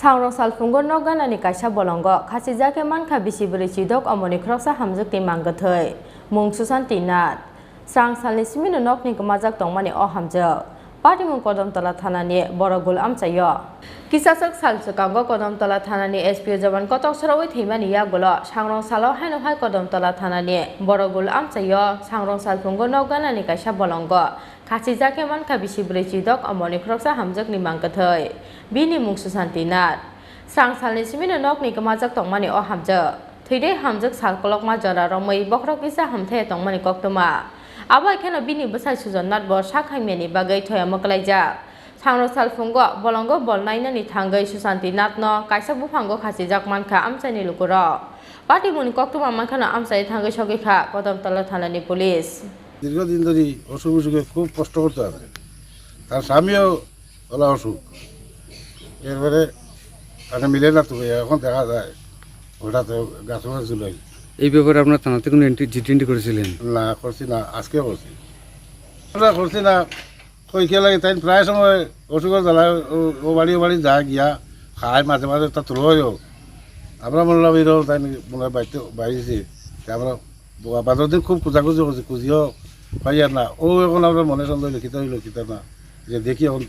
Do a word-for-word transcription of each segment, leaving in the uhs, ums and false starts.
Sangrong salphungo nok ganani kaisa bolongo khachijak khe mankha bisi bwrwi chidok omoni khoroksa hamjwkni mang kwthwi, mung Susanti Nath. Srang salni simino nokni kwmajak tongmani o hamjwk. Patimung Kodamtola thanani Borogul amchaio. Kisaswk sal swkango Kodamtola thanani S P O jawan kotok sorowi thwimani yagulo Sangrong salo haino hai Kodamtola thanani Borogul amchaio Sangrong salphungo nok ganani kaisa bolongo khachijak khe mankha bisi bwrwi chidok omoni khoroksa hamjwkni mang kwthwi. Bini mung Susanti Nath. Srang salni simino nokni kwmajak tongmani o hamjwk. Thwidai hamjwk sal kolokma jora romwi bokhorok kisa hamthai tongmani koktwma. Abo hai kheno bini bwsai Sujon Nath bo sak hamyani bagwi thoya mwklaijak. Sangrong salphungo bolongo bol nainani thangwi Susanti Nathno kaisa buphango khachijak mankha amchaini lukurok. Patimungni koktwma mankhano amchaini thangwi sogwi kha Kodamtola thanani police. দীর্ঘদিন ধরে অসুখ বিসুখে খুব কষ্ট করতে হবে। তার স্বামীও ওলা অসুখ, এরপরে তাকে মিলে না তো, এখন দেখা যায় হঠাৎ গাছে মাছ ঝুলাই। এই ব্যাপারে আপনার থানা থেকে কোনো এন্ট্রি, জিডি এন্ট্রি করেছিলেন? না, করছি না, আজকে করছি। আমরা করছি না, কই কে লাগে, তাই প্রায় সময় অসুখের জ্বালায় ও, ও বাড়ি, ও বাড়ি যায় গিয়া খায়, মাঝে মাঝে তা তুলো হয়েও। আমরা মনে হলাম এরকম তাই মনে হয় বাড়িতে, বাইরেছে। আমরা বাজার দিন খুব খোঁজাখুঁজি করছি, খুঁজিও পাইয়ার না। ও এখন আমরা মনে সন্দেহ হইলো, কিতা হইলো, কিতা না, যে দেখি এখন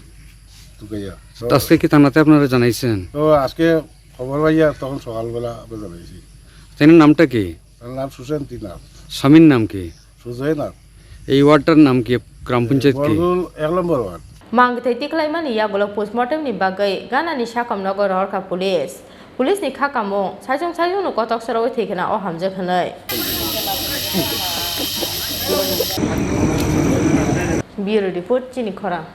তুকাইয়া। তো আজকে কি থানাতে আপনারা জানাইছেন? তো আজকে খবর পাইয়া তখন সকালবেলা আমরা জানাইছি। তাইনার নামটা কি? তার নাম সুশান্তি নাথ। স্বামীর নাম কি? সুজয় নাথ। এই ওয়ার্ডটার নাম কি? গ্রাম পঞ্চায়েত কি? বরগুল এক নম্বর word. Mangthai tiklaimani yagulo postmortem ni bagwi ganani sakom nogo rohorkha police. Police ni kha kamung saichung saichung no kotok sorowi thwi khna o hamjwk hwnwi. Bureau report, chini khorang.